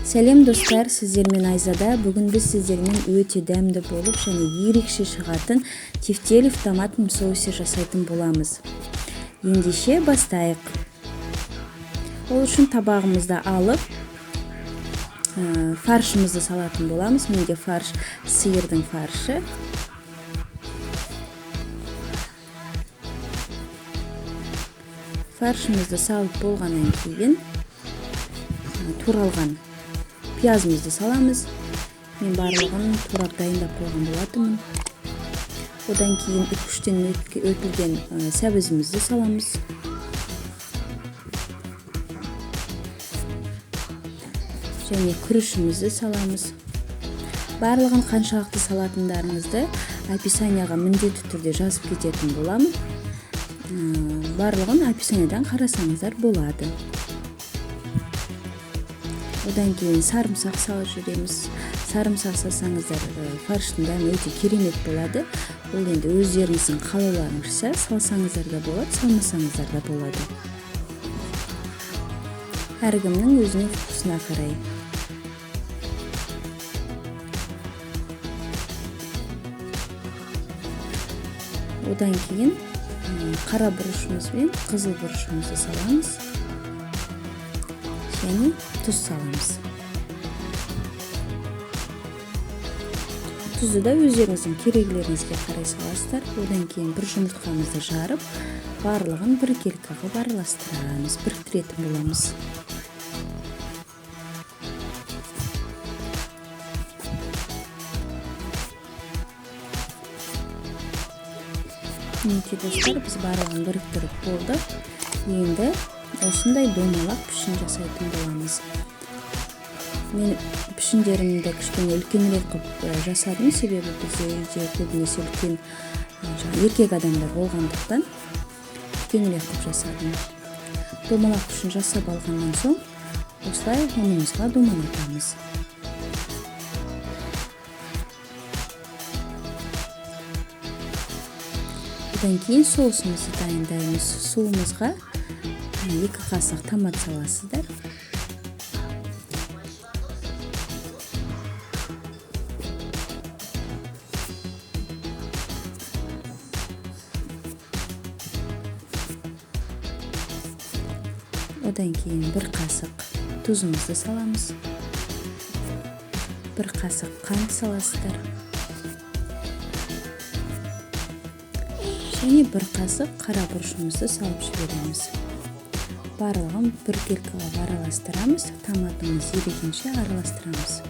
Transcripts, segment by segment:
Сәлем достар, сіздермен Айзада. Бүгін біз сіздермен өте дәмді болып және ерекше шығатын тефтели в томатном соусе жасайтын боламыз. Ендеше бастайық. Ол үшін табағымызды алып, фаршымызды салатын боламыз. Менде фарш сиырдың фаршы. Фаршымызды салып болғаннан кейін туралған пиязымызды саламыз. Мен барлығын турап дайындап қойған болатынмын. Одан кейін үкіштен өтілген сәбізімізді саламыз. Және күрішімізді саламыз. Барлығын қаншалықты салатындарыңызды описанияға міндетті түрде жазып кететін боламын. Барлығын описаниядан қарасаңыздар болады. Одан кейін сарымсақ салып жібереміз. Сарымсақ салсаңыздар, фарштың дәмі өте керемет болады. Ол енді өздеріңіздің қалауларыңызша салсаңыздар да болады, салмасаңыздар да болады. Әркімнің өзінің вкусына қарай. Одан кейін қара бұрышымыз бен қызыл бұрышымызды саламыз. Және тұз саламыз. Тұзды да өздеріңіздің керегілеріңізге қарай саласыздар. Одан кейін бір жұмыртқамызды жарып, барлығын біркелкі қылып араластырамыз, біріктіретін боламыз. Мінекей достар, біз барлығын біріктіріп болдық. Енді осындай домалақ пішін жасайтын боламыз. Мен пішіндерімді кішкене үлкенірек қылып жасадым, себебі бізде үйде көбінесе үлкен, еркек адамдар болғандықтан үлкенірек қылып жасадым. Домалақ пішін жасап алғаннан соң осылай ұнымызға домалатамыз. Одан кейін соусымызды дайындаймыз. Суымызға 2 қасық томат саласыздар. Одан кейін 1 қасық тұзымызды саламыз. 1 қасық қант саласыздар. Және 1 қасық қара бұрышымызды салып жібереміз. Барлығын біркелкі қылып араластырамыз. Томатымыз ерігенше араластырамыз.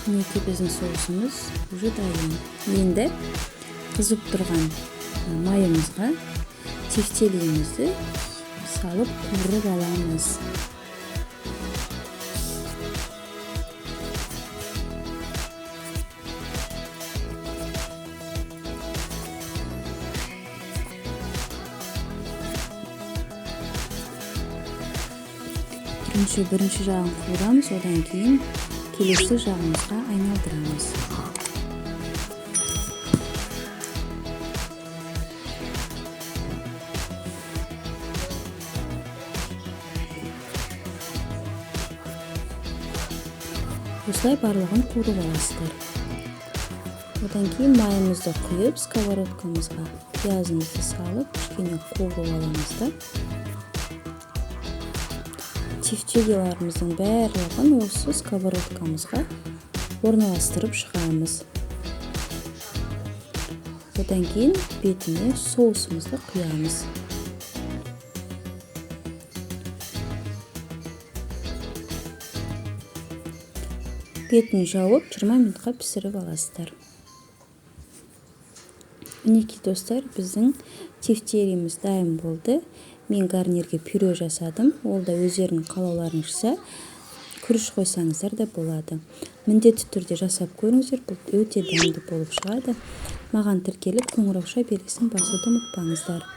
Мінекей біздің соусымыз уже дайын. Енді қызып тұрған майымызға тефтелиімізді салып қуырып аламыз. Бірінші жағын қуырамыз, одан кейін келесі жағымызға айналдырамыз. Осылай барлығын қуырып аласыздар. Одан кейін майымызды құйып, сковородкамызға пиязымызды салып, кішкене қуырып аламыз да. Тефтелиларымыздың барлығын осы сковородкамызға орналастырып шығамыз. Одан кейін бетіне соусымызды құямыз. Бетін жауып 20 минутқа пісіріп аласыздар. Мінекей достар, біздің тефтелиміз дайын болды. Мен гарнирге пюре жасадым. Ол да өздерінің қалауларынша күріш қойсаңыздар да болады. Міндетті түрде жасап көріңіздер, бұл өте дәмді болып шығады. Маған тіркеліп, қоңырауша белгісін басуды ұмытпаңыздар.